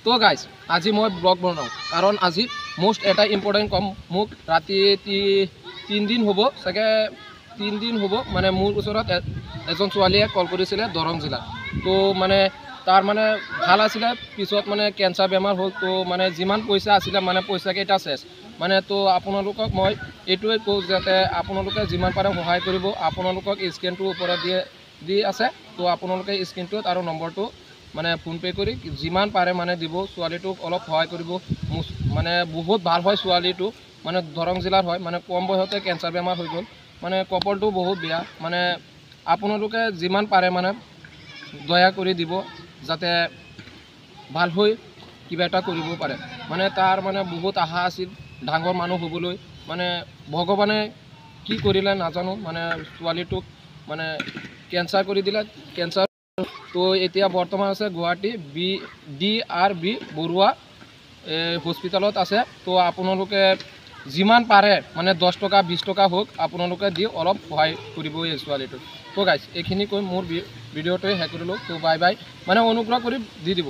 তো গাইজ, আজি মই ব্লগ বনাওঁ কাৰণ আজি মষ্ট এটা ইম্পৰ্টেণ্ট কম। মোক ৰাতি 3 দিন হ'ব চাগে, 3 দিন হ'ব, মানে মোৰ ওচৰত এজন ছোৱালীয়ে কল কৰিছিলে দৰং জিলাত। তো মানে তাৰ মানে ভাল আছিলে, পিছত মানে কেঞ্চাৰ বেমাৰ হ'ল। তো মানে যিমান পইচা আছিলে, মানে পইচাকেইটা শেষ। মানে তো আপোনালোকক মই এইটোৱে কওঁ যাতে আপোনালোকে যিমান পাৰে সহায় কৰিব। আপোনালোকক স্ক্ৰীণটোৰ ওপৰত দিয়ে দি আছে। তো আপোনালোকে স্ক্ৰীণটোত আৰু নম্বৰটো মানে ফোনপে' কৰি যিমান পাৰে মানে দিব, ছোৱালীটোক অলপ সহায় কৰিব। মানে বহুত ভাল হয় ছোৱালীটো, মানে দৰং জিলাৰ হয়। মানে কম বয়সতে কেঞ্চাৰ বেমাৰ হৈ গ'ল, মানে কপালটো বহুত বেয়া। মানে আপোনালোকে যিমান পাৰে মানে দয়া কৰি দিব, যাতে ভাল হৈ কিবা এটা কৰিব পাৰে। মানে তাৰ মানে বহুত আশা আছিল ডাঙৰ মানুহ হ'বলৈ। মানে ভগৱানে কি কৰিলে নাজানো, মানে ছোৱালীটোক মানে কেঞ্চাৰ কৰি দিলে, কেঞ্চাৰ। তো এতিয়া বৰ্তমান আছে Guwahati D R B Baruah হস্পিটেলত আছে। তো আপোনালোকে যিমান পাৰে, মানে 10 টকা 20 টকা হওক, আপোনালোকে দি অলপ সহায় কৰিব এই ছোৱালীটোক। তো গাইছ, এইখিনি কৈ মোৰ ভিডিঅ'টোৱে শেষ কৰিলোঁ। তো বাই বাই, মানে অনুগ্ৰহ কৰি দি দিব।